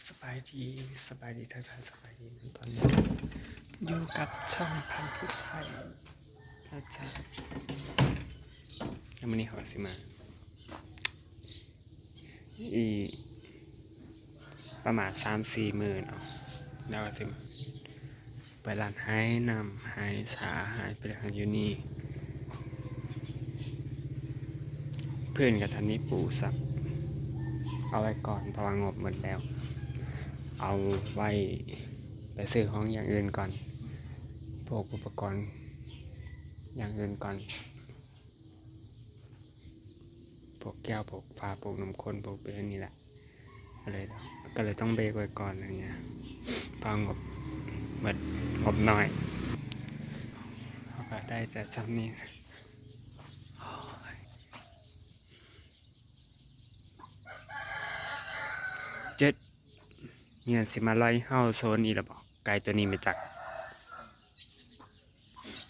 ສະບາຍດີ ສະບາຍດີ ທັກທາຍສະບາຍດີ ຕອນນີ້ຢູ່ກັບຊ່ອງພັນທິດໄທນະຈ໊ະ. ແລ້ວມື້ນີ້ເຮົາກໍຊິມາ ອີກປະມານສາມສີ່ມື້ເນາະ ແລ້ວກໍຊິມາ ໄປລັດໄຮ່ນ້ຳ ໄຮ່ສາ ໄຮ່ໄປເຮັດຢູ່ນີ້. ພື້ນກໍທັນມີປູຊ້ຳ ເອົາໄວ້ກ່ອນ ເພາະວ່າງົບໝົດແລ້ວ ເອົາໄວ້ໄປຊື້ຂອງຢ່າງອື່ນກ່ອນ ພວກອຸປະກອນຢ່າງອື່ນກ່ອນ. ພວກແກ້ວ ພວກຝາ ພວກນ້ຳຂົນ ພວກເປັນອັນນີ້ແຫຼະ ກໍເລີຍ ກໍເລີຍຕ້ອງເບຣກໄວ້ກ່ອນ ອັນນີ້ນະ ເພາະງົບໝົດ ງົບໜ້ອຍ. ເຮົາກໍໄດ້ແຕ່ຊ່ຳນີ້. ໂອ້ຍ ເຈັດ ເຫື່ອນຊິມາລອຍເຫົ່າໂຊນອີກແລ້ວບໍ? ໄກ່ຕົວນີ້ແມ່ນຈັກ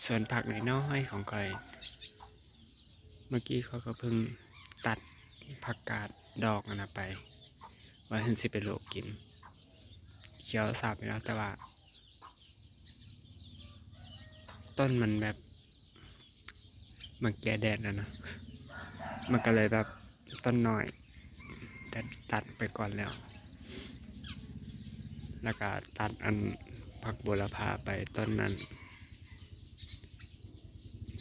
ສວນຜັກນ້ອຍໆຂອງຂ້ອຍ ເມື່ອກີ້ຂ້ອຍກໍເພິ່ງຕັດຜັກກາດດອກອັນນັ້ນໄປ ວ່າເພິ່ນຊິໄປລວກກິນ ຂຽວຊາບຢູ່ນະ ແຕ່ວ່າຕົ້ນມັນແບບ ມັນແກ່ແດດແລ້ວນະ ມັນກໍເລີຍແບບ ຕົ້ນນ້ອຍ ແຕ່ຕັດໄປກ່ອນແລ້ວ ແລ້ວກໍຕັດອັນຜັກໂຫລະພາໄປຕົ້ນນັ້ນ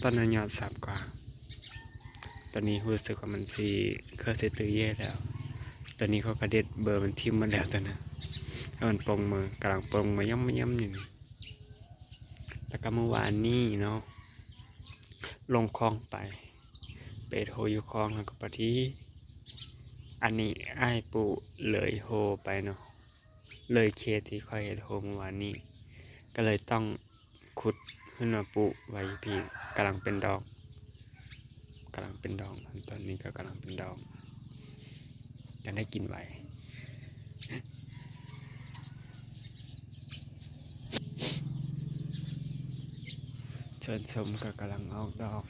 ຕົ້ນນັ້ນຍອດຊ້ຳກວ່າ. ຕອນນີ້ຮູ້ສຶກວ່າມັນຊິ ເຄືອຊິຕື້ເຢແລ້ວ ຕອນນີ້ເຂົາກໍເດັດເບີມັນຖິ້ມໝົດແລ້ວຕອນນັ້ນ ໃຫ້ມັນປົ່ງມື ກຳລັງປົ່ງມື ຍຳໆຢູ່ນີ້. ແລ້ວກໍມື້ວານນີ້ເນາະ ລົງຄອງໄປ ໄປເຮັດໂຮຢູ່ຄອງ ແລ້ວກໍພໍດີ ອັນນີ້ອ້າຍປູເລີຍໂຮໄປເນາະ ເລີຍເຂດທີ່ຂ້ອຍເຮັດໂຮມື້ວານນີ້ ກໍເລີຍຕ້ອງຂຸດຂຶ້ນມາປູໄວ້ຢູ່ພີ້ ກຳລັງເປັນດອກ ກຳລັງເປັນດອກ ຕອນນີ້ກໍກຳລັງເປັນດອກ ຈັ່ງໄດ້ກິນໄວ. ສວນສົ້ມກໍກຳລັງອອກດອກ.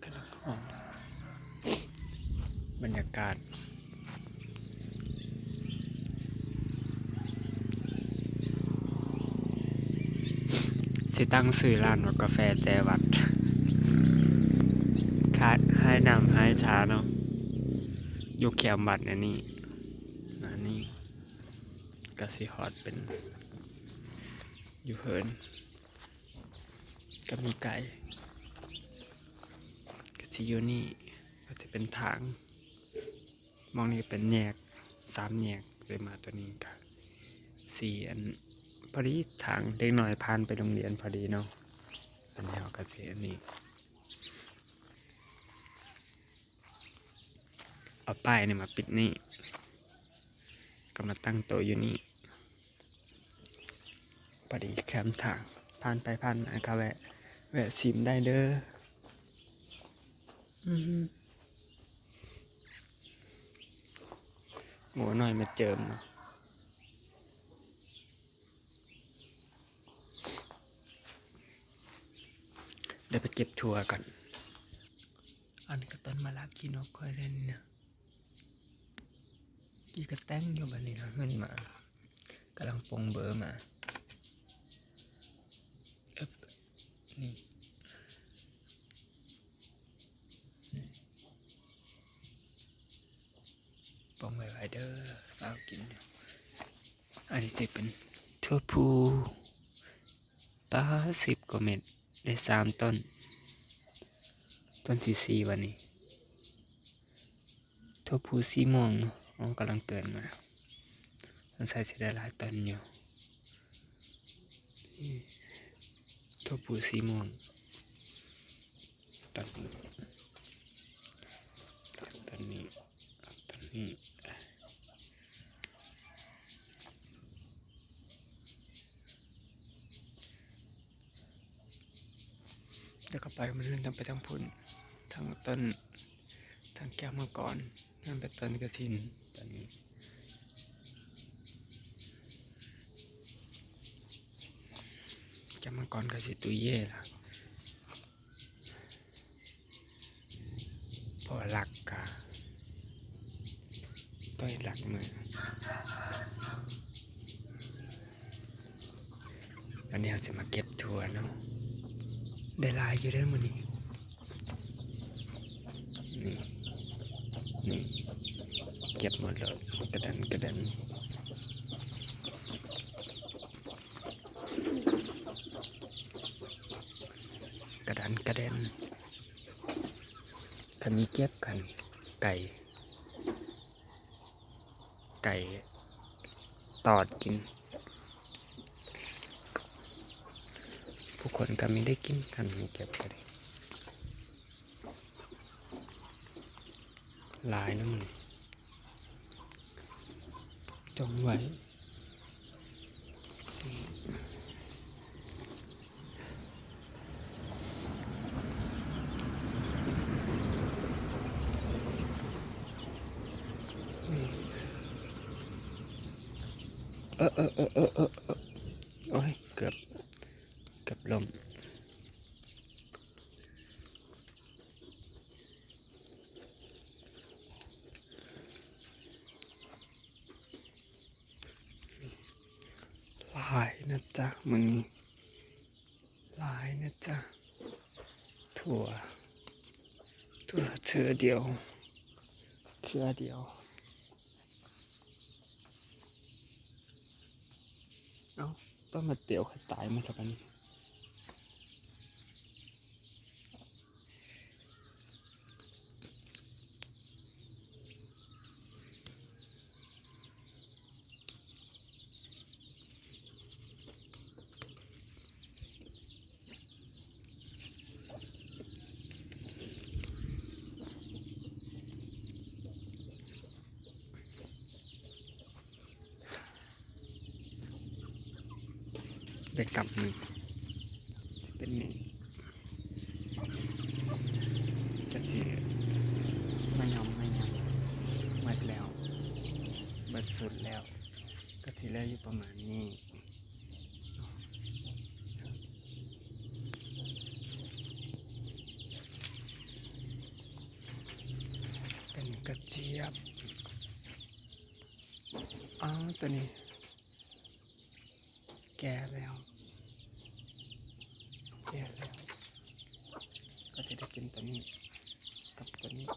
ກຳລັງຫອມ ບັນຍາກາດ ຊິຕັ້ງຊື່ຮ້ານວ່າກາແຟແຈວັດ ຂາຍ ຂາຍນ້ຳ ຂາຍຊາເນາະ ຢູ່ແຄມວັດອັນນີ້ ອັນນີ້ ກະຊິຮອດເປັນຢູ່ເຮືອນ ກະມີໄກ່ ກະຊິຢູ່ນີ້ ກະຊິເປັນທາງ ໝ່ອງນີ້ເປັນແຍກ ສາມແຍກ ເລີຍມາຕົວນີ້ກະຊິອັນ ພໍດີທາງເດັກນ້ອຍຜ່ານໄປໂຮງຮຽນພໍດີເນາະ ອັນນີ້ເຮົາກະຊິອັນນີ້ ເອົາປ້າຍນີ້ມາປິດນີ້ ກໍມາຕັ້ງໂຕະຢູ່ນີ້ ພໍດີແຄມທາງ ຜ່ານໄປຜ່ານມາກໍແວະ ແວະຊິມໄດ້ເດີ. ອືມ ງົວນ້ອຍມາເຈີມເນາະ. ດຽວໄປເກັບຖົ່ວກ່ອນ. ອັນນີ້ກໍຕົ້ນມະລາຂີ້ນົກຂ້ອຍເດ້ນີ້ນະ. ກີ້ກະແຕ່ງຢູ່ ບາດນີ້ນະ ຂຶ້ນມາ ກຳລັງປົ່ງເບີມາ. ເອີບ ນີ້ ປົ່ງໄວໆເດີ ຟ້າວກິນຢູ່. ອັນນີ້ຊິເປັນຖົ່ວພູ ປາ ສິບກວ່າເມັດ ໄດ້ສາມຕົ້ນ ຕົ້ນທີສີ່ ບາດນີ້ ຖົ່ວພູສີມ່ວງເນາະ. ອໍ ກຳລັງເກີດມາ ສົງໄສຊິໄດ້ຫຼາຍຕົ້ນຢູ່ ຖົ່ວພູສີມ່ວງ. ຕອນ ຕອນນີ້ ຕອນນີ້ ແລ້ວກໍໄປ ມັນຕ້ອງໄປທາງພຸ້ນ ທາງຕົ້ນ ທ ທາງແກ້ວມັງກອນ ງາມແຕ່ຕົ້ນກະຖິນຕອນນີ້. ແກ້ວມັງກອນກໍຊິຕຸຍເຍລະ. ພໍລັກກະ ຕ້ອຍລັກມື. ວັນນີ້ເຮົາຊິມາເກັບຖົ່ວເນາະ ໄດ້ຫຼາຍຢູ່ເດີມື້ນີ້. ນີ້ ນີ້ ເກັບໝົດໂລດ ກະດັນກະດັນ ກະດັນກະແດນ. ຄັນມີເກັບ ຄັນໄກ່ ໄກ່ຕອດກິນ ຜູ້ຄົນກໍມີໄດ້ກິນ ຄັນມີເກັບກໍໄດ້ຫຼາຍນຳ ຈົງໄວ້. ເອີ ເອີ ເອີ ເອີ ເອີ ໂອ້ຍ ເກືອບ ເກືອບລົ້ມ. ຫຼາຍນະຈ໊ະ ມື້ນີ້ ຫຼາຍນະຈ໊ະ ຖົ່ວ ຖົ່ວເທື່ອດຽວ ເຄືອດຽວ. ເອົ້າ ປາໝາດດຽວຂ້ອຍຕາຍໝົດລະບັດນີ້. ໄດ້ກຳໜຶ່ງ ຊິເປັນນີ້ ກະຊິມາຫຍ້ອມມາຫຍັງ ໝົດແລ້ວ ເບິດສຸດແລ້ວ ກະຊິເຫຼືອຢູ່ປະມານນີ້. ເປັນກະຈຽບ. ອ້າວ ໂຕນີ້ແກ່ແລ້ວ ແກ່ແລ້ວ ກໍຈະໄດ້ກິນໂຕນີ້ກັບໂຕນີ້.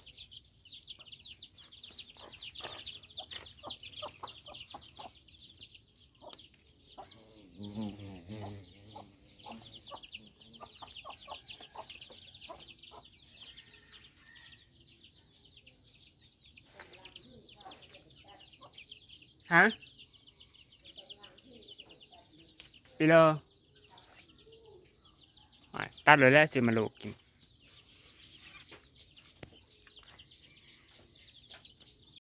ຮະ ອີໂລ ຕັດເລີຍແຫຼະ ຊິມາລູກກິນ.